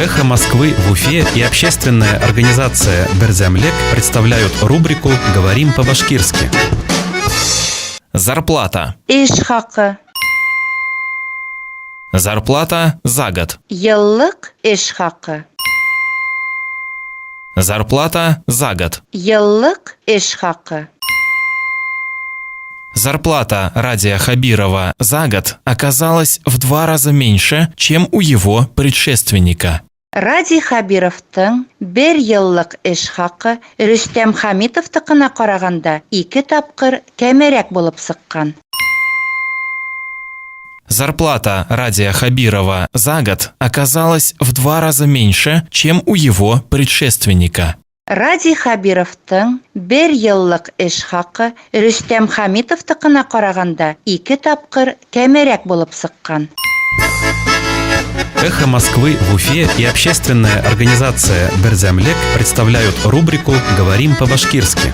Эхо Москвы в Уфе и общественная организация «Берҙәмлек» представляют рубрику «Говорим по-башкирски». Зарплата. Эш хаҡы. Зарплата за год. Йыллыҡ эш хаҡы. Зарплата за год. Йыллыҡ эш хаҡы. Зарплата Радия Хабирова за год оказалась в два раза меньше, чем у его предшественника. Радий Хәбировтың бер йыллыҡ эш хаҡы Рөстәм Хәмитовтыҡына ҡарағанда ике тапҡыр кәмерәк булып сыҡҡан. Зарплата Радия Хабирова за год оказалась в два раза меньше, чем у его предшественника. Радий Хәбировтың бер йыллыҡ эш хаҡы Рөстәм Хәмитовтыҡына ҡарағанда ике тапҡыр кәмерәк булып сыҡҡан. Эхо Москвы в Уфе и общественная организация «Берҙәмлек» представляют рубрику «Говорим по-башкирски».